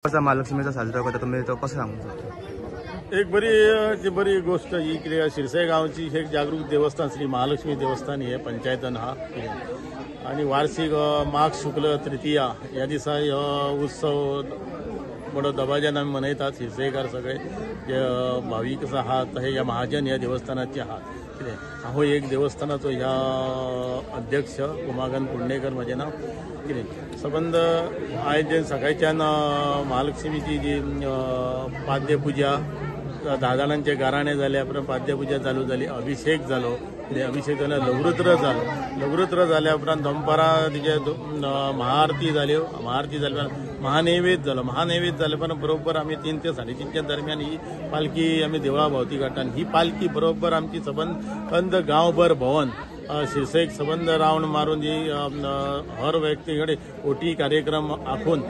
कसा महालक्ष्मीचा साजरा करता तुम्ही तो कसं सांगू शकता? एक बरी जी बरी गोष्ट ही कितें शिरसे गांवची एक जागृत देवस्थान श्री महालक्ष्मी देवस्थान हे पंचायतन आहा आनी वार्षिक माघ शुक्ल तृतीया ह्या दिसा हो उत्सव बरो दबाज्यान आमी मनयतात. शिरसेकार सगळे जे भावीक आहात हे ह्या महाजन ह्या देवस्थानाचे आहात. कितें हांव एक देवस्थानाचो ह्या अध्यक्ष उमाकांत कुडणेकर म्हजें नांव. कितें सबंद आयज जे सकाळच्यान महालक्ष्मीची जी पाद्यपुजा 10 जाणांचे गाराणे जाले उपरांत पाद्यपुजा चालू जाली, अभिषेक जालो, कितें अभिषेक जालो लघुरुद्र जालो, लघुरुद्र जाल्या उपरांत दनपारां तिचे महाआरती जाल्यो, महाआरती जाल्या उपरांत महानैवेद्य जालो, महानैवेद्य जाले उपरांत बरोबर आमी 3 ते 3.5 दरम्यान ही पालखी आमी देवळा भोंवती काडटा. ही पालखी बरोबर आमची सबंद गांवभर भोंवन शिरसेक सबंद रावंड मारून जी हर व्यक्ती कडेन ओटी कार्यक्रम आखून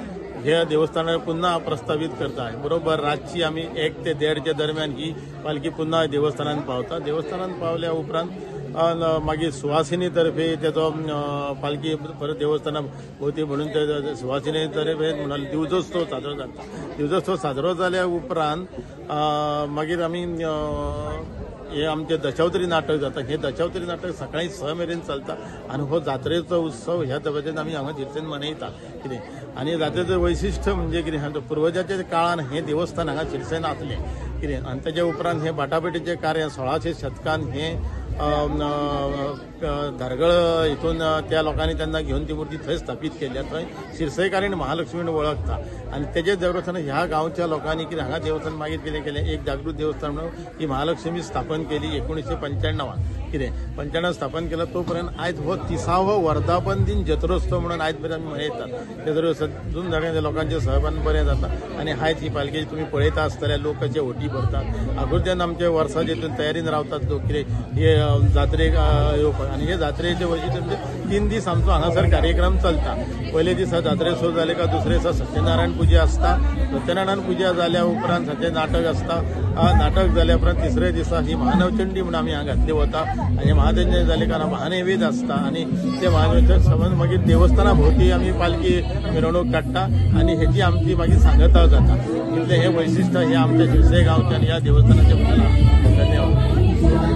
हे देवस्थानार पुन्हा प्रस्तावित करता. बरोबर रातची आमी 1 ते 1.5 दरम्यान ही पालखी पुन्हा देवस्थानान पावता. देवस्थानान पावल्या उपरांत मागीर सुवासिनी तर्फे तेचो पालखी परत देवस्थाना भोंवती म्हणून ते सुवासिनी तर्फे म्हणून दिवजोत्सव साजरो जाता. दिवजोत्सव साजरो जाल्या उपरांत मागीर आमी हे आमचे दशावतारी नाटक जाता. हे दशावतारी नाटक सकाळी 6 मेरेन चलता आनी हो जात्रेचो उत्सव ह्या दबाज्यान आमी हांगा शिरसेन मनयता. कितें आनी जात्रेचो वैशिश्ट म्हणजे कितें पुर्वजाच्या काळान हें देवस्थान हांगा शिरसेन आसलें. कितें आनी तेच्या उपरांत हें बाटाबाटीचें कार्य 1600 शतकान हें धारगळ हितून त्या लोकांनी तेन्ना घेवन ती मूर्ती थंय स्थापीत केली. थंय शिरसयकारीण महालक्ष्मी वळखता आनी तेजे देवस्थान ह्या गांवच्या लोकांनी कितें हांगा देवस्थान मागीर कितें केलें एक जागृत देवस्थान म्हणून ही महालक्ष्मी स्थापन केली 1995 कितें 95 स्थापन केला. तो पर्यंत आयज हो 30वो वर्धापन दिन जत्रोत्सव म्हणून आयज पर्यंत आमी मनयतात. जत्रोत्सव जून जाग्यार लोकांचे सहभाग बरें जाता आनी आयज ही पालखी तुमी पळयता आसतले लोक कशे ओटी भरतात. आगोदरच्यान आमचे वर्सां जितून तयारीन रावतात लोक कितें हे जात्रेक येवपाक. आनी हे जात्रेचे वैशिश्ट म्हणजे 3 दीस आमचो हांगासर कार्यक्रम चलता. पयले दिसा जात्रे सुरू जाले काय दुसरे दिसा सत्यनारायण पुजा आसता. सत्यनारायण पुजा जाल्या उपरांत सत्य नाटक आसता. नाटक जाल्या उपरांत तिसरे दिसा ही महानवचंडी म्हणून आमी हांगा घातली वता आनी महाचंडी जाले कारण महानैवेद्य आसता आनी ते महानैवेद्य सबंद मागीर देवस्थाना भोंवती आमी पालखी मिरवणूक काडटा आनी हेची आमची मागीर सांगता जाता. इतलें हें वैशिश्ट हें आमच्या शिरसे गांवच्या आनी ह्या देवस्थानाचें. धन्यवाद.